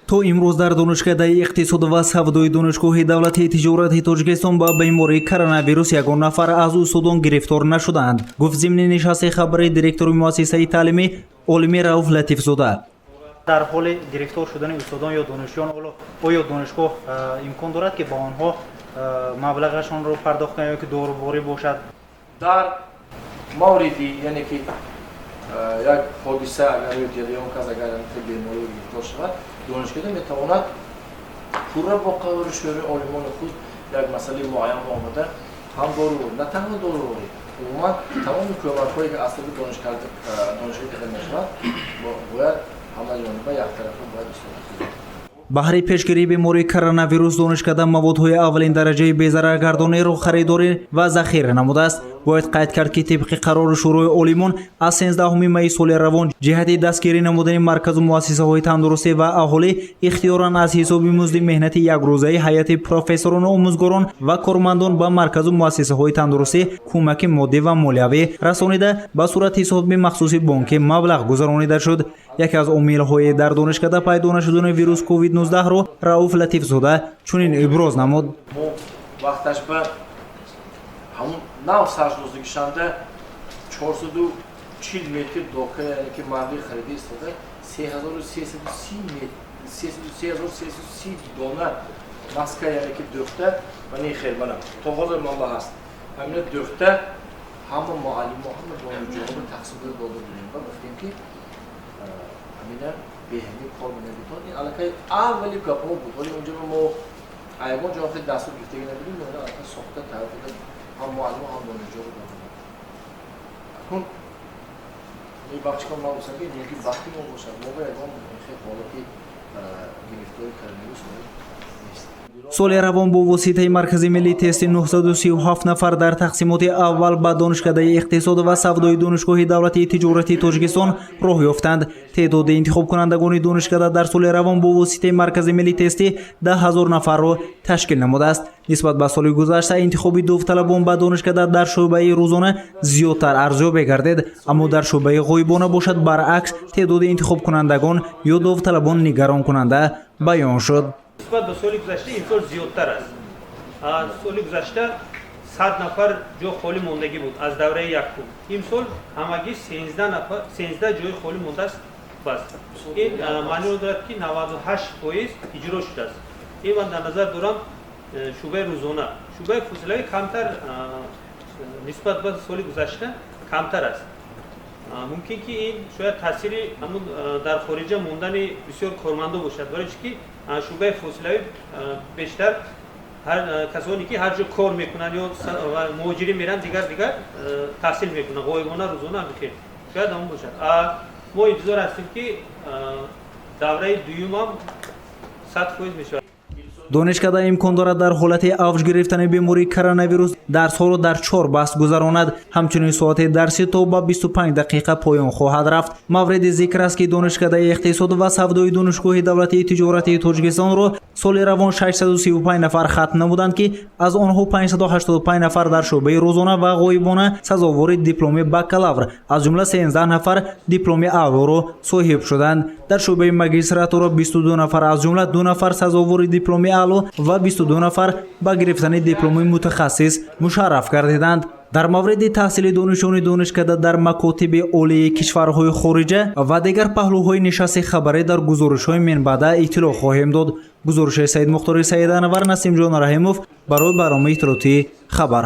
То имрӯз дар Донишкадаи иқтисод ва савдои Донишгоҳи давлатии тиҷорати Тоҷикистон ба бемории коронавирус ягон нафар аз устодон гирифтор нашуданд, гуфт зимни нишасти хабарии директори муассисаи таълимӣ олими Рауф Латифзода. Дар ҳоли гирифтор шудани устодон ё донишҷӯён, оё донишгоҳ имкон дорад, ки ба онҳо маблағашонро пардохт кунад ё ки доруворӣ бошад? Дар мавриди, яъне ки як ҳодиса агар рӯй диҳад, ё он кас агар беморӣ гирифтор шавад, донишкада метавонад пурра бо қарори Шӯрои олимони худ як масъалаи муайян омада, ҳам доруворӣ, на танҳо доруворӣ, умуман тамоми кӯмакҳое, ки аз тарафи донишгоҳ карда мешавад, бояд ҳамаҷониба, яктарафа бояд истода. Баҳри пешгирии бемории коронавирус донишкада маводҳои аввалин дараҷаи безараргардониро харидорӣ ва захира намудааст. Бояд қайд кард, ки тибқи қарори Шӯрои олимон аз 13 майи соли равон ҷиҳати дастгирӣ намудани марказу муассисаҳои тандурустӣ ва аҳолӣ ихтиёран аз ҳисоби музди меҳнати якрӯзаи ҳайати профессорону омӯзгорон ва кормандон ба марказу муассисаҳои тандурустӣ кӯмаки моддӣ ва молиявӣ расонида, ба сурати ҳисоби махсуси бонкӣ маблағ гузаронида шуд. Яке аз омилҳои дар донишкада пайдо нашудани вирус COVID-19-ро Рауф Латифзода чунин иброз намуд. Мо вақташ ба ҳамун нав саршносигишанда 440 метр дока, яъне ки марди харида истода, 3330 дона маска, яъне ки дӯхта, мани хел мана то ҳозир манба ҳаст, ҳамина дӯхта, ҳама муаллимо, ҳама донишҷӯёнро тақсим карда дода будем ва гуфтем, ки ҳамина беҳами кор менабитон. Ин аллакай аввали гапҳо буд, вале унҷо мо ягон ҷо хел дастур гирифтагӣ набудем. Мо аллакай сохта, тайёр карда, ҳам муаллимо, ҳам донишҷӯро дода. Акун бахши кор ман гуфтам, ки мумкин вақти мо бошад, мо ба ягон хел ҳолати гирифтори коронавирус нест. Соли равон бо воситаи Маркази миллии тести 937 нафар дар тақсимоти аввал ба Донишкадаи иқтисод ва савдои Донишгоҳи давлатии тиҷоратии Тоҷикистон роҳ ёфтанд. Теъдоди интихобкунандагони донишкада дар соли равон бо воситаи Маркази миллии тестӣ 10 000 нафарро ташкил намудааст. Нисбат ба соли гузашта интихоби довталабон ба донишкада дар шӯъбаи рӯзона зиёдтар арзёбӣ гардид, аммо дар шӯъбаи ғоибона бошад, баръакс, теъдоди интихобкунандагон ё довталабон нигаронкунанда баён шуд. Нисбат ба соли гузашта имсол зиёдтар аст. Соли гузашта 100 нафар ҷо холӣ мондагӣ буд аз давраи якум, имсол ҳамагӣ 13 ҷои холӣ мондааст, бас. Ин маъниро дорад, ки 98% иҷро шудааст. Ин ман дар назар дорам шӯъбаи рӯзона. Шӯъбаи фосилавӣ камтар, нисбат ба соли гузашта камтар аст. Мумкин ки ин шояд таъсири ҳамун дар хориҷа мондани бисёр кормандо бошад, барои чи ки шӯъбаи фосилавӣ бештар касоне ки ҳар ҷо кор мекунанд ё муҳоҷирӣ меранд, дигар дигар таҳсил мекунанд, ғоибона, рӯзона ҳам шояд ҳамон бошад. Мо интизор ҳастем, ки давраи дуюмам 100% мешавад. Донишкада имкон дорад дар ҳолати авҷ гирифтани бемории коронавирус дарсҳоро дар чор баст гузаронад. Ҳамчунин соати дарсӣ то ба 25 дақиқа поён хоҳад рафт. Мавриди зикр аст, ки Донишкадаи иқтисод ва савдои Донишгоҳи давлатии тиҷоратии Тоҷикистонро соли равон 635 нафар хатм намуданд, ки аз онҳо 585 нафар дар шӯъбаи рӯзона ва ғоибона сазовори дипломи бакалавр, аз ҷумла 13 нафар дипломи аълоро соҳиб шуданд. Дар шӯъбаи магистратура 22 нафар, аз ҷумла 2 нафар сазовори дипломи аъло ва 22 нафар ба гирифтани дипломи мутахассис мушарраф гардиданд. Дар мавриди таҳсили донишҷӯёни донишкада дар макотиби олии кишварҳои хориҷа ва дигар паҳлӯҳои нишасти хабарӣ дар гузоришҳои минбаъда иттилоъ хоҳем дод. Гузориши Саидмухтори Саиданавар, Насимҷон Раҳимов барои барномаи иттилоотии «Хабар».